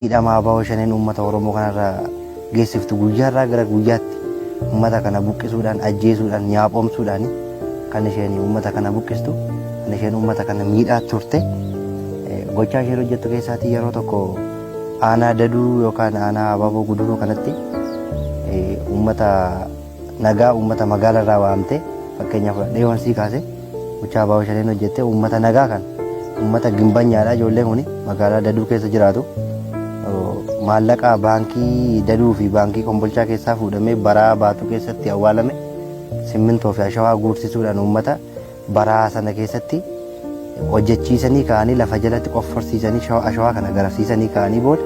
Hidhama ABO Shaneen uummata Oromoo kanarra geessiftu guyyaarraa gara guyyaatti uummata kana buqqisuudhaan, ajjeesuudhaan, nyaaphoomsuudhaan kan isheen uummata kana buqqistu, kan isheen uummata kana miidhaa turte. Gochaa isheen hojjettu keessaatii yeroo tokko aanaa Daduu yookaan aanaa Abaaboo Guduruu kanatti uummata nagaa, uummata magaalarraa waamte, fakkeenya fudhadhee waan sii kaase, gochaa ABO Shaneen hojjette, uummata nagaa kan uummata gimbanyaadha. Ijoolleen kuni magaalaa Daduu keessa jiraatu. Maallaqa baankii Daduu fi baankii Kombolchaa keessaa fuudhamee baraa Baatuu keessatti awwaalame, simmintoo fi ashawaa guursisuudhaan uummata baraa sana keessatti hojjechiisanii ka'anii, lafa jalatti qofforsiisanii, ashawaa kana garafsiisanii ka'anii booda,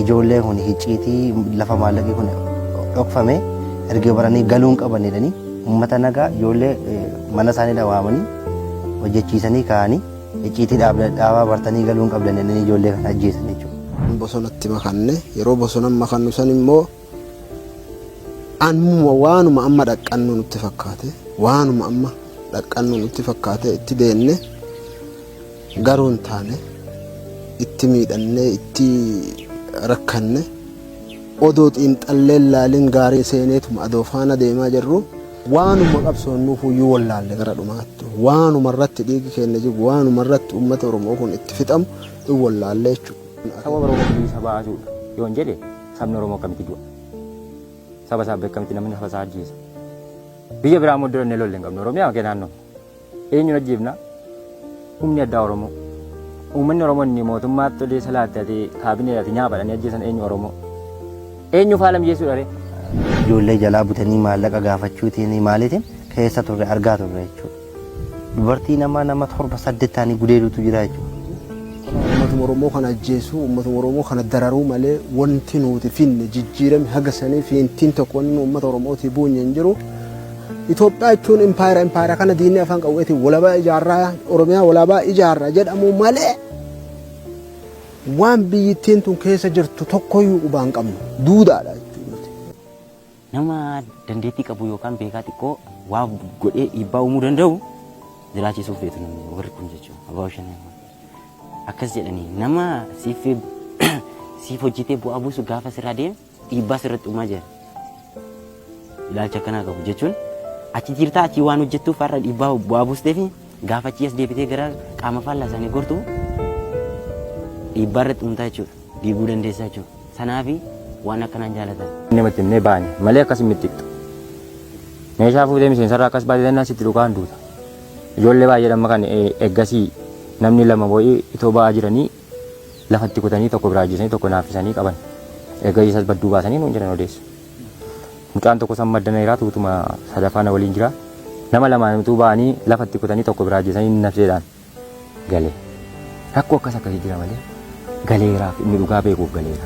ijoolleen kun hicciitii lafa maallaqi kun dhokfame erga baranii galuun qaban jedhanii, uummata nagaa ijoollee mana isaanii waamanii hojjechiisanii ka'anii, icciitii dhaabaa bartanii galuun qabdan jedhanii ijoollee kana ajjeesan jechuudha. Bosonatti makanne. Yeroo bosona makannu san immoo ammuma waanuma amma dhaqqannu nutti fakkaate, waanuma amma dhaqqannu nutti fakkaate itti deenne. Garuu hin taane. Itti miidhannee, itti rakkanne. Odoo xiinxallee laalin gaarii seeneetuma adoo faana deemaa jirru, waanuma qabsoonnuuf iyyuu wallaalle. Gara dhumaatti waanuma irratti dhiigi keenya jigu, waanuma irratti uummata Oromoo kun itti fixamu in wallaalle jechuudha. Saba Oromoo bilisa baasuudha yoon jedhe, sabni Oromoo akkamitti du'a? Saba isaa beekamitti namni saba isaa ajjeesa? Biyya biraa immoo iddoo lolle hin qabnu. Oromiyaa kee naannoo. Eenyuun ajjeefna? Humni addaa Oromoo. Uummanni Oromoo inni mootummaatti odeessa laatte, ati kaabineedha, ati nyaapha ajjeesan eenyu? Oromoo. Eenyu faala mijeessuudha ree? Ijoollee jalaa butanii maallaqa gaafachuutiin maaliitiin keessa turre argaa turre jechuudha. Dubartii nama torba saddeet ta'anii gudeeduutu jira jechuudha. Uummatuma Oromoo kana ajjeesuu, uummatuma Oromoo kana dararuu malee wanti nuti finne jijjiirame haga sanii fiintiin tokko wanni uummata Oromootii buunye hin jiru. Itoophiyaa jechuun impaayera kana diinni afaan qawweetiin walabaa ijaarraa, Oromiyaa walabaa ijaarraa jedhamu malee waan biyyittiin tun keessa jirtu tokkoyyuu qubaa hin qabnu. Duudaadha jechuudha. Nama dandeettii qabu yookaan beekaa xiqqoo waa godhee dhiibbaa uumuu danda'u jiraachisuuf feetu namni warri kun jechuudha. ABO Shanee akkas jedhanii nama siif hojjetee bu'aa buusu gaafa sirraa deeme dhiibbaa sirratti uumaa jira. Ilaalcha akkanaa qabu jechuun, achi jirtaa, achi waan hojjettuuf har'a dhiibbaa bu'aa buustee fi gaafa achi as deebitee gara qaama faallaa isaanii gortu dhiibbaa irratti uumtaa jechuudha. Diiguu dandeessaa jechuudha. Sanaafi waan akkanaan jaalatan. Namatti himnee baane malee akkas hin mixxiqxu. Meeshaa fuutee miseensarraa akkas baatee jennaan sitti dhukaan duuta. Ijoollee baay'ee amma kan eeggasii namni lama wayii itoo ba'aa jiranii lafatti kutanii, tokko biraa ajjeesanii, tokko naaffisanii qaban. Eeggasii isas badduu baasanii nuun jedhan odeessa. Mucaan tokko san madda na tuutuma sadaffaa na waliin jira. Nama lamaan utuu ba'anii lafatti kutanii, tokko biraa ajjeesanii, nafseedhaan galee. Rakkoo akkas akkasii jira malee galeeraaf, inni dhugaa beekuuf galeera.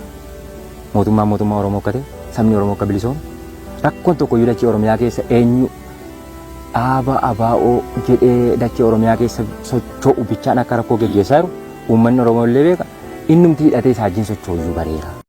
Mootummaan mootummaa Oromoo akka ta'e, sabni Oromoo akka bilisoomu, rakkoon tokko iyyuu dachee Oromiyaa keessa eenyu dhaaba ABO jedhee dachee Oromiyaa keessa socho'u bichaan akka rakkoo geggeessaa jiru uummanni Oromoo illee beeka. Innumti hidhatee isaa wajjin socho'u iyyuu bareera.